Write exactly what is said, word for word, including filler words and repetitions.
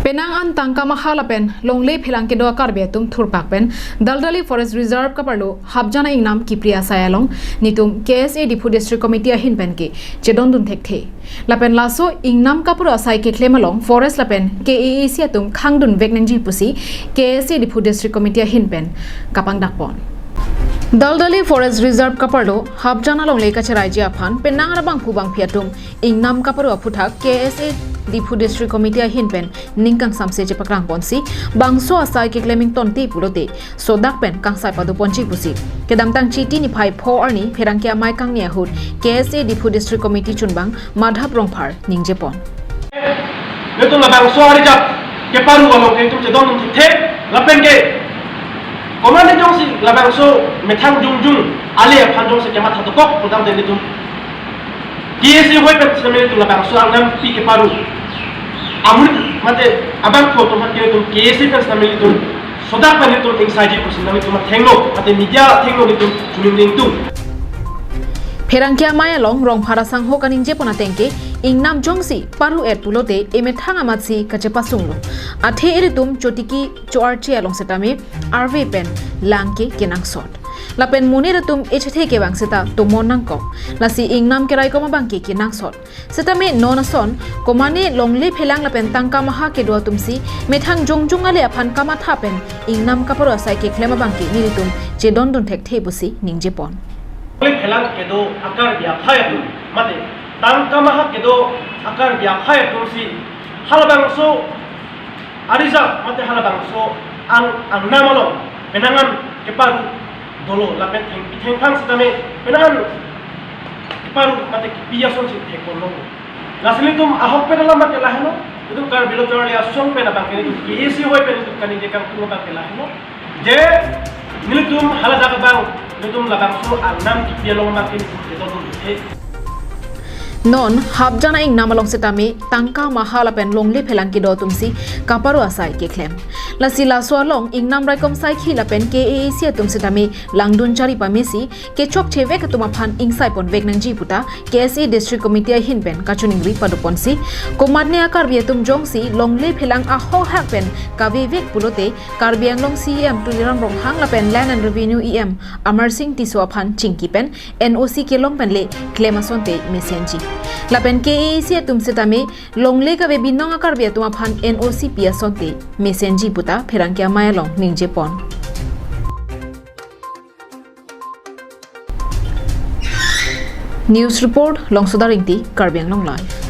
Penang an Tangkamaha lapen longle phelang kedo a-Karbi atum thurpak pen Daldali Forest Reserve kaparlo Hapjana ingnam kipri asai along nelitum K S A Diphu District Committee ahin pen ke chedondun thekthe. Lapen laso ingnam kaparo asai keklem along forest lapen K A A C atum khangdun vek nangji pusi K S A Diphu District Committee ahin pen kapangdakpon. Daldali Forest Reserve kaparlo Hapjana longle kacheraiji aphan penang ra bangphu bangphi atum ingnam kaparo aphuthak K S A Diphu District Committee ahin pen ning kangsamse chepakrangponsi bangso asai keklem ingtonte pulote sodak pen kangsai padoponji pusi kedamtang Chiti niphai pho arni pherangke amei kangni ahut K S A Diphu District Committee chunbang Madhav Rongphar ningjepon. Nelitum labangso arijap keparo along ke nelitum chedondun thekthe lapen ke komatne jongsi labangso methang jongjong ale aphan jongsi kematha dokok putangte nelitum K S A hoi pen sitame nelitum labangso angnam pi keparo amonit mate abangphu atum aphan ke nelitum K S A pen sitame nelitum sodak pen nelitum ingsaiji pusi nelitum athengno mate media athengno nelitum chuning dingtung. Pherangke amei along Rongphar asangho kaningjepon ateng ke ingnam jongsi paro-et pulote emethang amatsi kachepasunglo. Athe ilitum chotiki cho-arche along sitame arve pen lang ke kenangsot. Lapen monit atum echethe kevang seta tomon nangkok. Lasi ingnam keraikom abang ke kenangsot. Sitame non ason komatne longle phelang lapen Tangkamaha kedo atumsi methang jongjong ale aphan kamatha pen ingnam kaparo asai keklem abang ke nelitum chedondun thekthe pusi ningjepon. Longle phelang kedo a-Karbi akhei atum mate Tangkamaha kedo a-Karbi akhei atumsi halabangso arijap mate halabangso ang angnam along penang an keparo dolo lapen theng thengphang sitame penang an keparo mate kipi asonsi thekponlo. Lasi nelitum ahok pen alam abang ke lahelo, nelitum Karbi Lo Charli Asong pen abang ke nelitum K S A hoi pen nelitum kaningje kangtung abang ke lahelo. Je nelitum haladak abang nelitum labangso angnam kipi along abang ke nelitum kedo dun the. Non Hapjana ingnam along sitame Tangkamaha lapen longle phelang kedo atumsi kaparo asai keklem. Lasi laso along ingnam raikom saikhi lapen K A A C atum sitame langdun chari pamesi kechokche vek atum aphan ingsaipon vek nangji puta K S A District Committee ahin pen kachiningri padoponsi komatne a-Karbi atum jongsi longle phelang ahok hak pen kave vek pulote Karbi Anglong C E M Tuliram Ronghang lapen Land and Revenue E M Amarsing Tisso aphan chingki pen N O C kelong pen le klem asonte mesenji. Lapen K A A C atum sitame longle kave binong a-Karbi atum aphan N O C pi asonte mesenji puta pherangke amei along ningjepon. News report, Longsoda Ingti, Karbi Anglong Live.